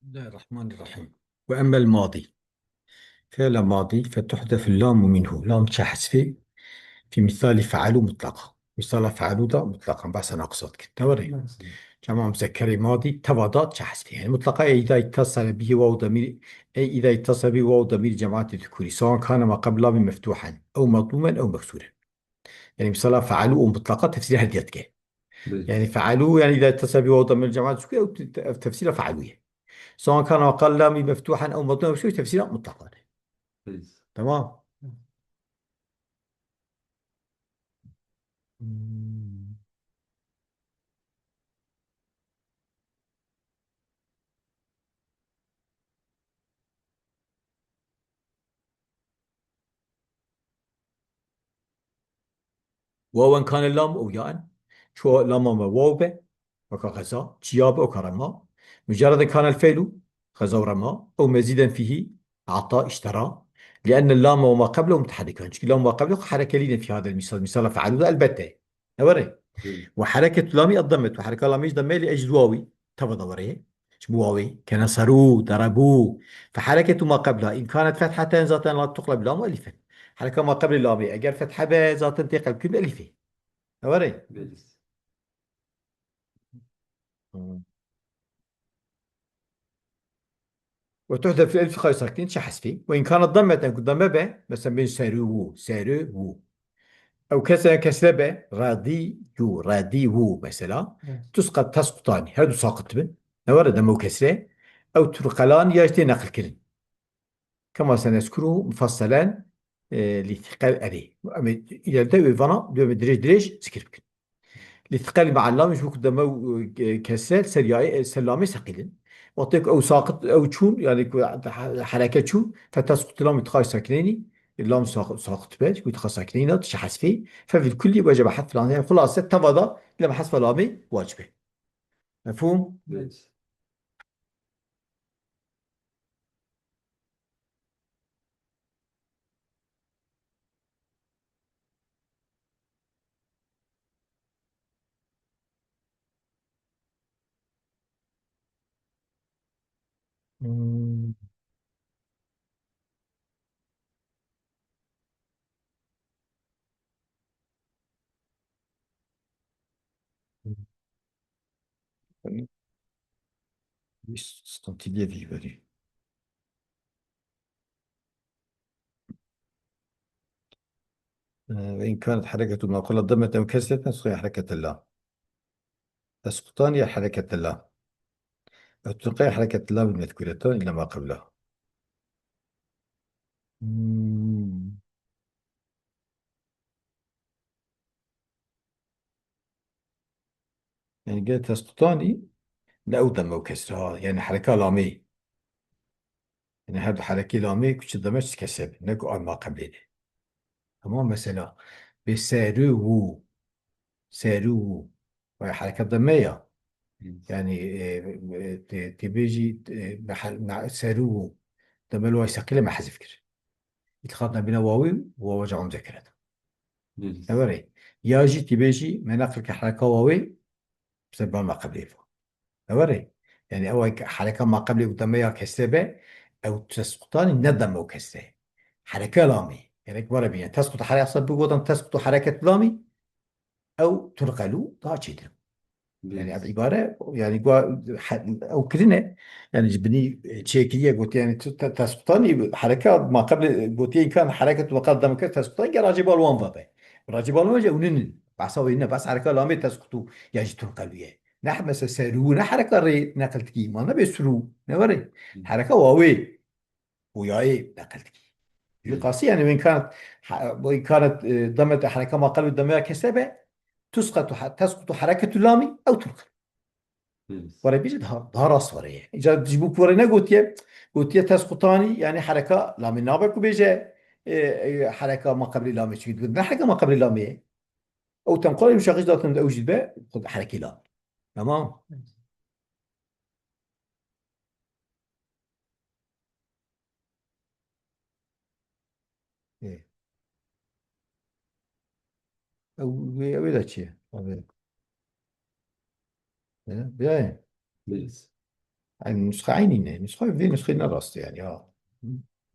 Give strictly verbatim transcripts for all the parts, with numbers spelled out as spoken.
بسم الله الرحمن الرحيم. وأما الماضي، فعل ماضي فتحذف اللام منه، لام çi hezfê, في مثال فعلوا مطلقا. Misala fe'alû da mutlaqan behsa naqisa dikir. Ne were? Cema muzekkerê madî teva da çi hezfê. Yani mutlaka ey îda ittasele bihî waw demîr, ey îda ittasele bihî waw demîr cemaatê zukûrî. Sawan kane ma qebla min meftuhen, ew madmûmen, ew meksûren. Yani misala fe'alû û mutlaka tefsîra her diya dike. Belê. Yani fe'alû, yani îda ittasele bihî waw demîr cemaatê zukûrî, ew te-, ev tefsîra fe'alû ye. Sawan kane ma qebla min meftuhen, ew madmûmen, ew meksûren, tefsîra mutlaka ne. Belê. Tamam. Wawen kane lam ew yaen. Ço lama me waw be, weka xeza, çiya be, weka rema. Mucerreden kanel feylu, xeza û rema. Ew mezîden fîhî, ata, iştera. Lienne lame ve ma qeblehu muteherrikan. Çünkü lam ve ma qeblehu herekelî ne fî hadel misal. Misala fe'alû da elbette. Ne were? Hı. Ve hereketu lamî eddemetu. Hereka lamî ji demmê li ecd wawî. Teva da were. Ji bo wawî. Keneserû, derebû. Fe hereketu ma qebla. İn kanet fetheten zaten la tuqleb lam ve elifen. Hereka ma qeblê lamê. Eger fethe be zaten tê qelb kirin elifê. Ne were? Belê. Ve tuhdef elif xay sakin çi hesfî. Ve in kanet dammeten ku damme be, mesela bên serû wû, serû wû. Ew kese kesre be, radî yû, radî wû mesela. Evet. Tusqet tesqutanî, her du saqit bin. Ne were deme û kesre. Ew turqelan ya jî tê neqil kirin. Kema senezkuru mufasselen, e, li thiqel erê. Em ê ileride wê vana, dê em ê dirêj dirêj zikir bikin. Li thiqel me'al lam ji bo ku deme û, e, kesre ser yayê, e, ser lamê seqîlin. Wextê ku ew saqit, ew çûn, yani ku he-, hereke çû, fe tesqutu lam itixaj sakineyni, lam saq-, saqit be, ku itixaj sakineyni, tişe hesfê, fe fil kulli wecebe hesf lan. Yani xulase teva da lem hesfa lamê wacibe. Mefhûm? Evet. Hmm. Wîst stantîliyê vî berî. Ee, ve in kanet hereketu maqula demet ew kesreten suya hereketella. Tesqutan ya hereketella. Ew tunqaya hereketella bil mezkuretan ila ma qebla. Hmm. Yani gel tesqutanî ne ew deme û kesra, yani hereka lamê. Yani her du herekê lamê ku çi deme çi kesre be, ne ku ay ma qeblê de. Tamam mesela. Bê serû wû. Serû wû. Vay hereka deme ya. Hı. Yani, e, e, te, te bêjî, e, me he-, me serû wû. Deme li way seqîle me hezif kir. Îtixat nebîne wawî, wawa cama muzekere de. Hı. Ne were? Ya jî te bêjî, me neqil ke hereka wawê, bi sebeba me qeblê fo. Ne were? Yani ew ay hereka ma qeblê û deme ya kesre be, ew tesqutanî ne deme û kesre. Hereka lamî. Gerek were bîne. Tesqutu here-, esas bi gotan tesqutu hereket lamî, ew turqelû daha çêtir. Belê. Yani ev îbare, yani gua he-, ew kirine, yani ji binî, e, çêkiriye gotiye, yani tu te-, tesqutanî hereka ma qeblê gotiye imkan hereket ma qebl deme ke tesqutan ger racî bal wan ve be. Racî bal wan jî ew ninin. Behsa wê ne, behsa hereka lamê tesqutu ya jî turqelû ye. Ne mesela serû, ne hereka rê neqil dikî, ma nebe surû, ne were? Hı. Hereka wawê û yayê neqil dikî. Hı. Ji qasî yani wên kanet, ha, wên kanet, e, demet hereka ma qelb demeya kese be, tusqetu ha-, tesqutu hereketu lamî ew turqe. Hı. Were bîjî daha, daha rast were ye. Îca ji bo ku were negotiye, gotiye tesqutanî, yani hereka lamê nabe ku bêje, e, e, hereka ma qeblê lamê, çünkü ne hereka ma qeblê lamê ye. Ew temqalê muşaqîş datin ew jî be, xwe herekê lamê. Tamam. Ê. Ew, wê, ew ê de çi ye? Ew ê. Ê, biyayê. Biliriz. Yani nusxe eynî ne? Nusxe, vê nusxê ne rast e yani ya.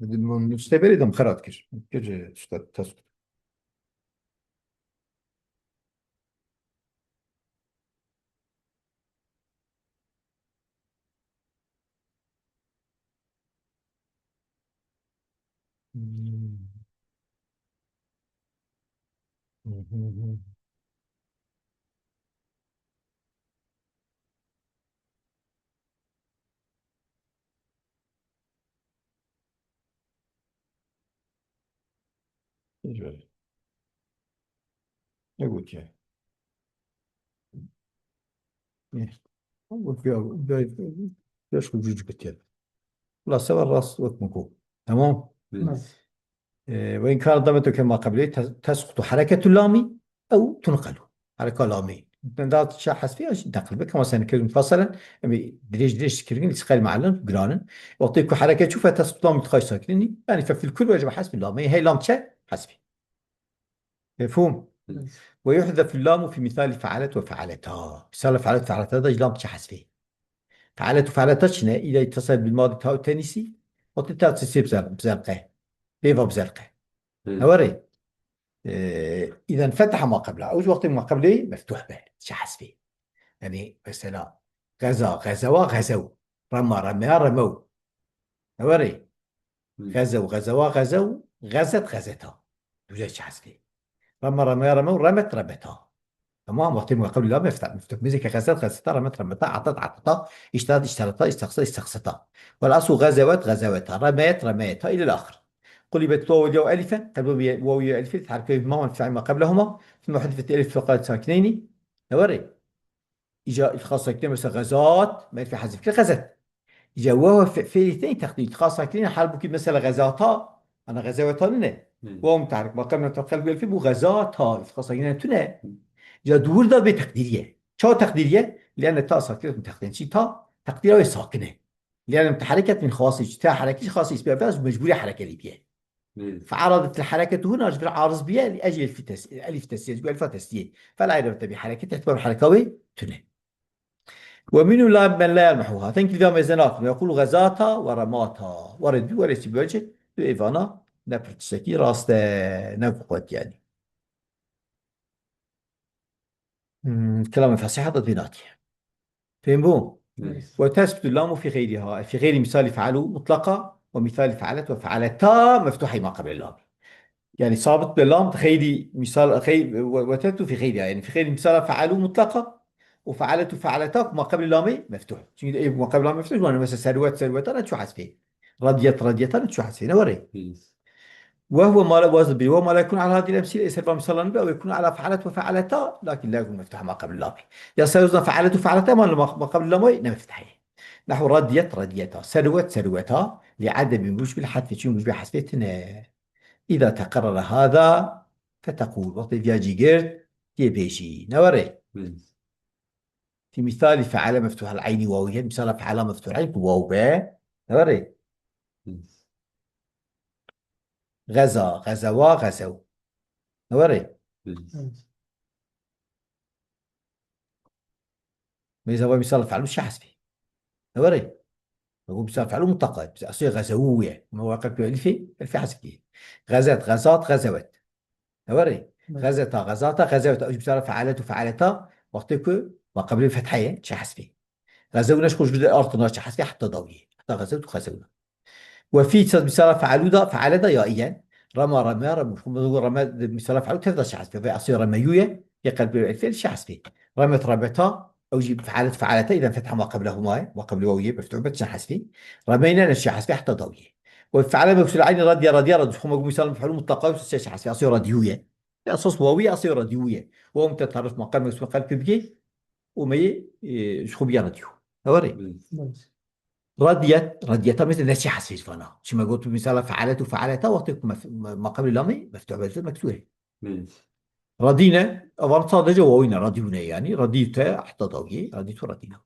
Nusxe berê de min xera dikir. Kir, e, işte, test. Hmm. Hı hı hı. Hiç böyle. Ne gotiye? Ne? Gotiye, be-, beş kurucuk gotiye. Xulase ve rast wek min got. Tamam. Hı. Ee, ve in kana dametu kema qeblê te-, tesqutu hareketu lami ew tunqelu. Hareka lamê. Mutneda çi hesbî ya jî neqil bike. Mesela kir mufaselen, em ê dirêj dirêj kirgin, îsqel me'lin, giranin. Wextê ku hereke çû fe tesqutu lamî dixay sakinî. Yani fe fil kul wecib hesbi lamê. Hey lam çe? Hesbî. Mefhûm? Hı. Ve yuhzefu lamu fi misali fealet ve fealeta. Misal fealet fealeta da jî lam çe hesbî. Fealet û fealeta çi ne? Îda îtisal bil madî ta û tenîsî. Wextê ta sê bizer-, bizerqe. Pêva bizerqe. Hı. Ew erê. Ee, îden fetha ma qebla. Ew ji wextê ma qeblê meftuh be. Çi hesbê. Yani mesela, geza, gezewa, gezew. Rema, remeya, remew. Ew erê. Hı. Gezew, gezewa, gezew. Gezet, gezeta. Dûre çi hesbê. Rema, remeya, remew. Remet, rebeta. Tamam, wextê ma qeblê la mefta-, meftuh. Mêzeke gezet, gezeta, remet, remeta, atat, atata, iştahat, iştarata, istexsa, istexseta. Wal aslu gazewet, gazeweta, remeyet, remeyeta, ilel axir. Qulibet waw ya elifen, qelbe waw ya elifen, terke ma menfe'e ma qeblehuma, thumma hudifet elif fevqa sakineyni. Ew erê. Îca îltiqa sakineyni mesela gazat, menfî hezif kir, gazet. Îca waw fe-, fiilî tey teqdîr, îltiqa sakineyni halbukî mesela gazata, ana gazeweta nine. Hmm. Waw mutahrik, ma qeblehuma qelbe elif bu gazata, îltiqa sakineyni tune. Hmm. Îca dûr da bê teqdîriye. Çawa teqdîriye? Lene ta sakinet min teqdîr. Çi ta? Teqdîra wê sakin e. Lene muteheriket min xasî, ta herekî xasî îsbîya bes mecbûrî hereke lê biye. Evet. Fe'aradet el hereketu huna ji vir ariz biye, li ecel elfî tes-, elif tesliye, ji elfa tesliye. Fela irabete bi hereket, etbar hereka wê tune. Ve minu la men la yelmehuha. Tenkî da mêze nakin. Ve yekulu gazata ve remata. Were dû, were sî bölce. Du êvana ne pir tiştekî rast e, ne kuwet yani. Hmm, kelamê fesîha da vê natiye. Fêm bû? Evet. Ve tesbutu lamu fi xeyriha. Fi xeyri misalî fealu mutlaqa ve misalî fealet ve fealeta meftuha ma qeblê lam. Yani sabit be lam, xeyri misal, xey-, ve, ve tesbutu fi xeyriha. Yani fi xeyri misala fealu mutlaqa ve fealetu fealeta ma qeblê lamê meftuh. Çünkü ev ma qeblê lamê meftuh, yani mesela serwet, serweta ne çu hesbê. Radiyet, radiyeta ne çu hesbê. Ne were? Evet. Ve huve ma la wazn bi, ve ma la yekun ala hadî emsîle, êser va misalan be, ve yekun ala fealet ve fealeta, lakin la yekun meftuha ma qeblê lamê. Ya ser wezna fealet û fealeta ma, ma, ma qeblê lamê ne meftuha ye. Nahwu radiyet, radiyeta. Serwet, serweta. Li ademi mucbil hatfi, çünkü mucbil hasfê tine. İza teqerrere hada, fetekul. Wextê viya cî girt, tê bêjî. Ne were? Hı. Fi misalî feale meftuhel eynî wawiye, misala feala meftuhel eyn ku waw be. Ne were? Hı. Geza, gezewa, gezew. Ne were? Hı. Evet. Mêze va misal fe'lû şi hesbî. Ne were? Ew misal fe'lû mutlaqa. Asê gazewû ye. Me waqe ku elifê, elifê hesbî. Gazet, gazat, gazewet. Ne were? Evet. Gazeta, gazata, gazewet. Ew misal fe'alet û fe'aleta. Wextê ku ma qeblê fethe ye, şi hesbî. Gazew neş xwe ji artina şi hesbî heta dawiyê. Heta gazewt û gazewna. Ve fî sed misala fealû da, feale da ya îyen. Rema, remeya, remû. Xwe reme di misala fealû tev da şi hesbî. Ve asê remeyû ye. Yê qelbê elfê şi hesbî. Remet, remeta. Ew jî fealet, fealete. Îden fetha ma qeblehuma ye. Ma qeblê wawiyê meftuh bet şi hesbî. Remeyne ne şi hesbî heta dawiyê. Ve feale mevsul eynî radiye, radiye, radiye. Xwe me got misal fealû mutlaqa şi hesbî. Asê radiyû ye. Esas wawî, asê radiyû ye. Waw mutatarrif ma qelb mevsul qelb pê bigê. Û me yê, e, ji xwe biya radiyû. Ne were? Evet. Radiyet, radiyeta mêze ne çi hesbî vana. Çi me got misala fealet û fealeta wextê ku mef-, me-, ma qeblê lamê meftuh bête meksûre. Evet. Radîne, evan sadece wawîne, radîûne yani. Radîte heta dawiyê, radîtu radîna.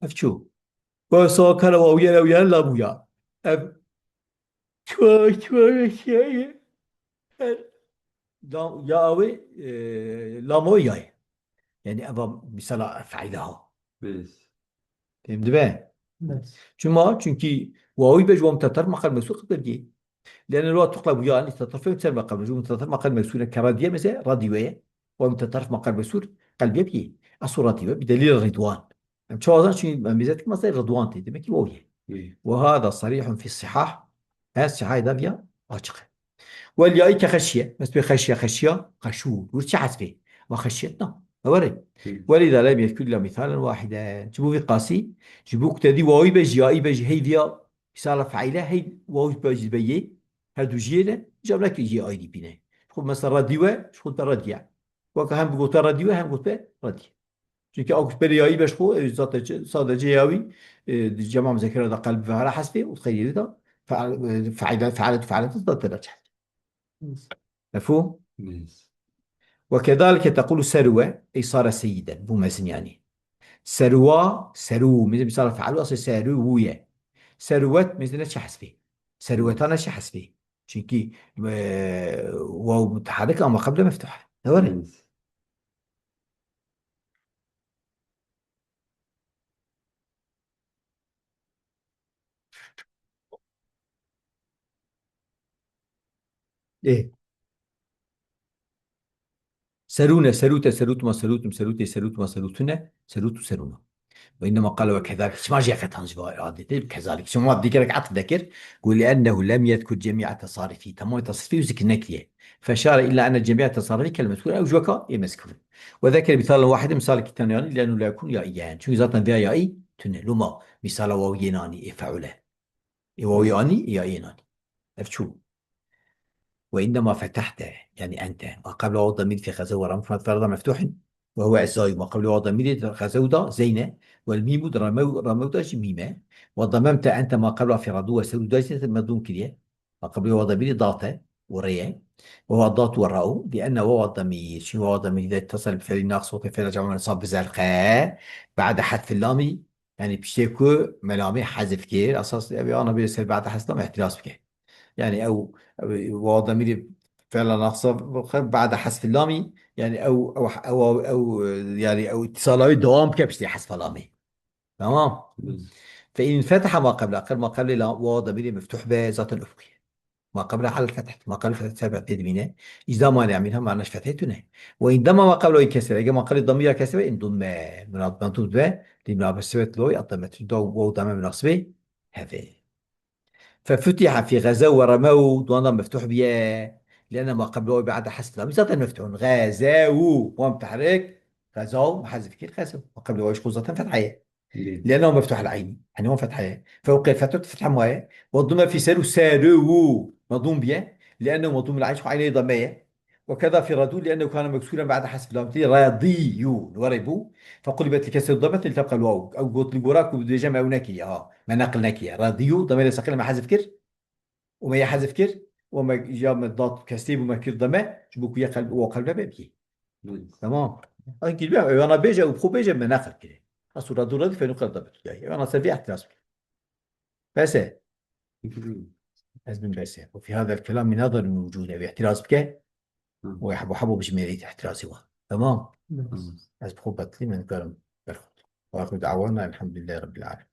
Ev çû. Wesa kere wawiye ew yer labûya. Ev çû, çû, çû. La, ya ew ê, e, lamo ya ye. Yani eva misala fe'île ha. Bes. Fêm dibe? Bes. Çima? Çünkü wawî be ji wa mutatarif maqal mevsûl qebl bikî. Lene wa tuqla bu yani mutatarif ser maqal mevsûl, mutatarif maqal mevsûl ke radiye mesela radiye ye. Wa mutatarif maqal mevsûl qelbiye bikî. Asıl radiye bi delil Ridwan. Em çawa zan çünkü em bizet ki mesela Ridwan tê. Demek ki waw ye. Ve hada sarihun fi sihah. Her sihah da biya açık. Welyayî ke xeşiye. Mesbê xeşiye, xeşiya, xeşû. Wir çi hesbê? Ve xeşiyetna. Ewerê. Welîda lem yedkur illa mîsalen wahiden. Ji bo vî qasî, ji bo ku te dî wawî be jî, yayî be jî, hey viya mîsala feîle, hey wawî be jî be yê. Her du jiyê de, cevlek jî ayrî bîne. Xwe mesela rediwe, ji xwe te rediye. Weke hem gote rediwe, hem gote rediye. Çünkü ew berê yayî beş xwe, e, zaten çi, sadece yawî, e, di cema muzekere de qelb ve hera hesbê û xeyrî de feal-, e, feile, fealet, fealet de tera çi. Mefhum? Ve kedalike tekulu serwe, ey sare seyiden. Bu mezin yani. Serwa, seru, mesela fealu asıl seru ye. Serwet, mesela çi hesbê? Serwetana çi hesbê? Çünkü, e, waw mutaharrik ama qeble meftuh. Ne var? Ê. Serûne, serûte, serûtma, serûtum, serûtê, serûtma, serûtune, serûtu, serûna. Ve innema qale ve kezalik. Çima jî qetan ji va adetê kezalik. Çima dî gerek atf dekir. Got, "Li ennehu lem yedkur cemî'a tesarifî." Tamamê tesarifî zikir nekiriye. Feşare illa enne cemî'a tesarifî kel mezkur. Ew ji weka ê mezkur. Ve zekere mîsalen wahide, mîsalekî tane yanî, li ennehu la yekun ya iyen. Çünkü zaten veya ya i tune. Luma mîsala waw yê nanî ê feule. Ê wawî anî ya ê nanî. Ev çû. Ve innema fetehte, yani ente. Ma qebla waw damîrî fî xezew ve ram ferda meftuhin. Ve huve ezzayû. Ma qebla waw damîrî xezew da zeyne. Vel mîmû di ramew, ramew da jî mîme. Ve damemte ente ma qebla fî radû ve serû da jî medûm kiriye. Ma qebla waw damîrî date û reye. Ve huve datu ve ra'û. Li enne waw damîr. Çi waw damîrî de tesel bi felî naqs ve felî cema sab bizelqe. Ba'de hedfi lamî. Yani piştê ku me lamî hezif kir, esas ev ana bê ser ba'de hezf lam ihtiras bike. Yani ew, ew wa demîrê fela naqsa ba'de hezf lamî, yani ew, ew, ew, ew, yani ew îtîsala wî dewam bike piştê hezfa lamî. Tamam. Fe in fetaha ma qebla, qel ma qeblê la wa demîrê meftuh be, zaten ufqiye. Ma qebla hal fetah, ma qebla fetah sebep tê dimîne. Îza mane amîn hem manaş fethê tune. Ve in dama ma qebla in kesre. Ege ma qebla damîra kesre in dumme. Murad mantû be. Di murad sebet loy atamet. Do wo dame münasibe. Heve. Fe futiha fi ghezew ve remew. Duanda meftuh biye. Lene ma qebla ba'de hesf lam. Zaten meftuhun. Ghezew. Wam tahrik. Ghezaw. Hezif kir ghezew. Ma qebla iş zaten fethaye. لأنه مفتوح العين، يعني هون فتحة. فوق الفتحة فتحة ماية. والضمة في سرو، سرو مضموم بيه، لأنه مضموم العين، شو عينه ضمية. وكذا في رضو، لأنه كان مكسورا بعد حذف اللام، تي راضي، وريبو. فقلبت الكسر ضمة لتبقى الواو. أو قلت لقوراك وبدي جمع ونكي، ها. ما نقل نكي. راضي، ضمير ثقيل ما حذف كر. û me yê hezif kir, û me ya me dat kesrî bû me kir deme, ji bo ku yê qelb, û qelbe be bikî. Tamam. Ew kî be, ew ana bêje, ew xwe bêje, me neqil kire. Esu radû radî fenû qel da bitû. Ew ana ser vê ihtiras bike. Bes e. Ez bin bes e. Û fî hada el kelam min nadar min wucûd, ew ihtiras bike. Hı. Û hebo hebo bijmêrî ihtirazî wa. Tamam. Hı. Ez bi xwe betlî, me nikarim berxwe. Wa axir da'wana elhamdülillahî rabbil alemin.